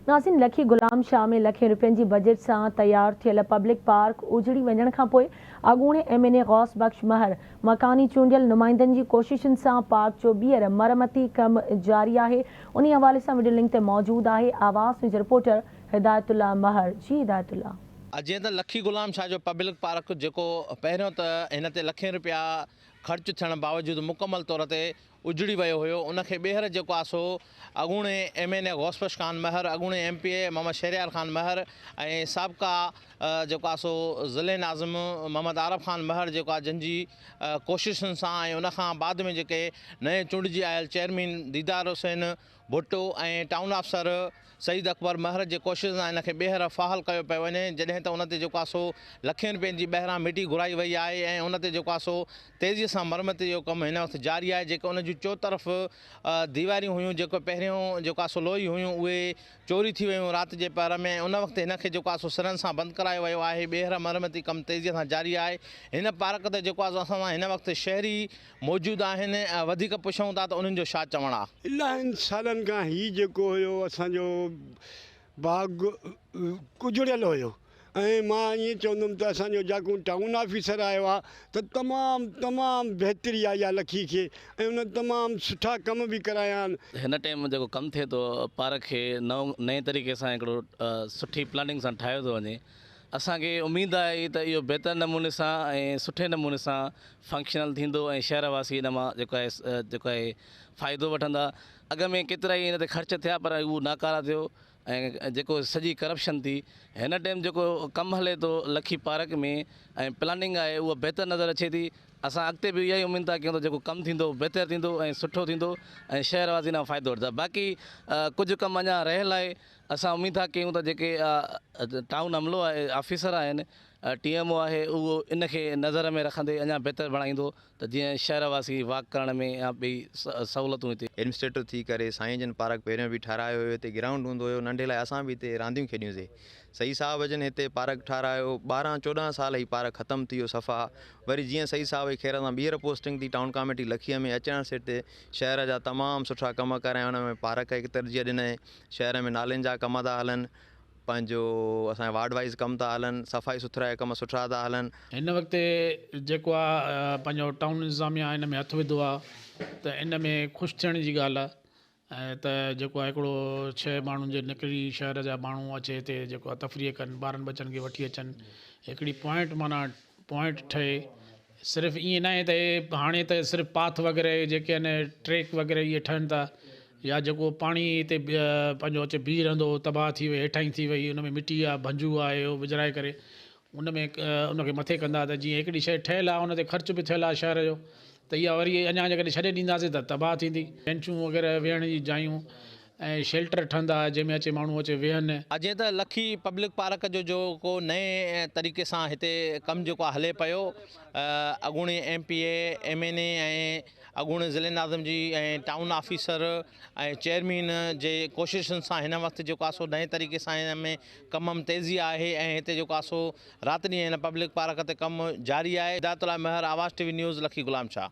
ناظرين لکي غلام شاهه ۾ لکين روپين جي بجيٽ سان تيار ٿيل پبلڪ پارڪ اجڙي وڃڻ کانپوء اڳوڻي M N A Ghaus Bakhsh Mahar مڪاني چونڊيل نمائندن جي ڪوششن سان پارڪ جو ٻيهر مرمتي ڪم جاري آهي انهي حوالي سان وڊيو لنڪ تي موجود آهي آواز نيوز رپورٽر هدايت الله مهر جي هدايت الله. جيئن ته لکي غلام شاهه جو پبلڪ پارڪ جيڪو پهريون ته هن تي لکين روپيا خرچ ٿيڻ باوجود مڪمل طور تي اجڙي ويو هيو ان کي ٻيهر جيڪو آهي سو اڳوڻي M N A Ghaus Bakhsh Khan Mahar, اڳوڻي M P A Muhammad Shehryar Khan Mahar ۽ سابقه جيڪو آهي سو ضلعي ناظم محمد عارب خان مهر جيڪو آهي جن جي ڪوششن سان ۽ ان کان بعد ۾ جيڪي نئين چونڊجي آيل چيئرمين ديدار حسين ڀٽو ۽ ٽائون آفيسر سعيد اڪبر مهر جي ڪوششن سان ان کي ٻيهر فعال ڪيو پيو وڃي جڏهن ته ان تي جيڪو آهي سو لکين روپين جي ٻاهران مٽي گهرائي وئي آهي ۽ ان تي جيڪو آهي سو تيزي سان مرمت جو ڪم هن وقت جاري آهي جيڪي ان جون چوطرف ديواريون هيون جيڪو پهريون جيڪو آهي سو لوهي هيون اهي چوري ٿي ويون رات جي پهر ۾ ان وقت هن کي جيڪو آهي سو سرن سان بند ڪرايو ويو آهي ٻيهر مرمتي ڪم تيزي سان جاري آهي هن پارڪ تي جيڪو آهي سو اسان سان هن وقت شهري موجود آهن ۽ وڌيڪ پڇون ٿا ته انهن جو ڇا چوڻ آ. الاهين سالن کان هي جيڪو هيو اسان جو باغ اجڙيل هيو ۽ مان ائين چوندم ته اسان جو جاڪون ٽائون آفيسر آيو آ ته تمام تمام بهتري آئي آ لکي کي ۽ ان تمام سٺا ڪم به ڪرايا آهن. هن ٽيم جيڪو ڪم ٿئي ٿو پارڪ کي نئون نئين طريقي سان هڪڙو سٺي پلاننگ سان ٺاهيو ٿو وڃي اسان کي اميد آهي ته اهو بهتر نموني سان ۽ سٺي نموني سان فنڪشنل ٿيندو ۽ شهر واسي ان مان جيڪو آهي جيڪو آهي فائدو وٺندا اڳ ۾ ڪيترا ئي ان تي خرچ ٿيا پر اهو ناڪاره ٿيو ۽ جيڪو سڄي ڪرپشن ٿي هن ٽيم جيڪو ڪم هلي ٿو لکي پارڪ ۾ ۽ پلاننگ آهي اها بهتر نظر اچي ٿي اسان اڳتي به اها ئي اميد ٿا ڪيون ته جيڪو ڪم ٿيندو بهتر ٿيندو ۽ سٺو ٿيندو ۽ شهر واسي ان مان فائدو وٺندا باقي ڪجهه ڪم اڃا رهيل آهي اسان اميد ٿا ڪيون ته جيڪي ٽائون عملو آهي آفيسر آهن ٽي ايم او آهي اهو ان کي نظر ۾ رکندي اڃا بهتر بڻائيندو ته جيئن شهر واسي واڪ ڪرڻ ۾ يا ٻئي سهولتون هتي. ايڊمنسٽريٽر ٿي ڪري سائين جن پارڪ پهريون به ٺارايو هيو هتي گرائونڊ هوندو هيو ننڍي لاء اسان به هتي رانديون کيڏيون سي سعيد صاحب جن هتي پارڪ ٺارايو 12 14 سال هي پارڪ ختم ٿي ويو صفا وري جيئن سعيد صاحب جي خير سان ٻيهر پوسٽنگ ٿي ٽائون ڪاميٽي لکيء ۾ اچڻ سٽ شهر جا تمام سٺا ڪم ڪرايا ان ۾ پارڪ کي ترجيح ڏنائين شهر ۾ نالين جا ڪم ٿا هلن، پنهنجو اسان جا وارڊ وائيز ڪم ٿا هلن، صفائي سٿرائي جا ڪم سٺا ٿا هلن. هن وقت جيڪو آ پنهنجو ٽائون انتظاميا ان ۾ هٿ وڌو آ ته ان ۾ خوش ٿيڻ جي ڳالهه آ ۽ ته جيڪو آ هڪڙو شهر ماڻهن جي نڪري شهر جا ماڻهو اچي هتي جيڪو آ تفريح ڪن ٻارن ٻچن کي وٺي اچن هڪڙي پوائنٽ معنيٰ پوائنٽ ٺهي صرف ائين ناهي ته هاڻي ته صرف پاٿ وغيره جيڪي آهن ٽريڪ وغيره اهي ٺهن ٿا يا جيڪو پاڻي هتي پنهنجو اچي بيهي رهندو هو تباهه ٿي وئي هيٺاهين ٿي وئي ان ۾ مٽي آهي ڀنجو آهي اهو وجهرائي ڪري ان ۾ ان کي مٿي ڪندا ته جيئن هڪڙي شيء ٺهيل آهي ان تي خرچ به ٿيل آهي شهر جو ته اها وري اڃا جيڪڏهن ڇڏي ڏينداسين ته تباهه ٿيندي. بينچون وغيره ويهڻ جي جايون ۽ شيلٽر ٺهندا جنهن ۾ اچي ماڻهو اچي ويهن. جيئن ته لکي پبلڪ پارڪ جو جو ڪو نئين طريقي سان هتي ڪم جيڪو آهي هلي پيو اڳوڻي M P A, M N A ۽ اڳوڻي ضلعي ناظم جي ۽ ٽائون آفيسر ۽ چيئرمين جي ڪوششن سان هن وقت جيڪو آهي سو نئين طريقي سان هن ۾ ڪم م تيزي آهي ۽ هتي جيڪو آهي سو رات ڏينهن هن پبلڪ پارڪ تي ڪم جاري آهي. Hidayat Ullah Mehar, Awaz T V news, Lakki Ghulam Shah.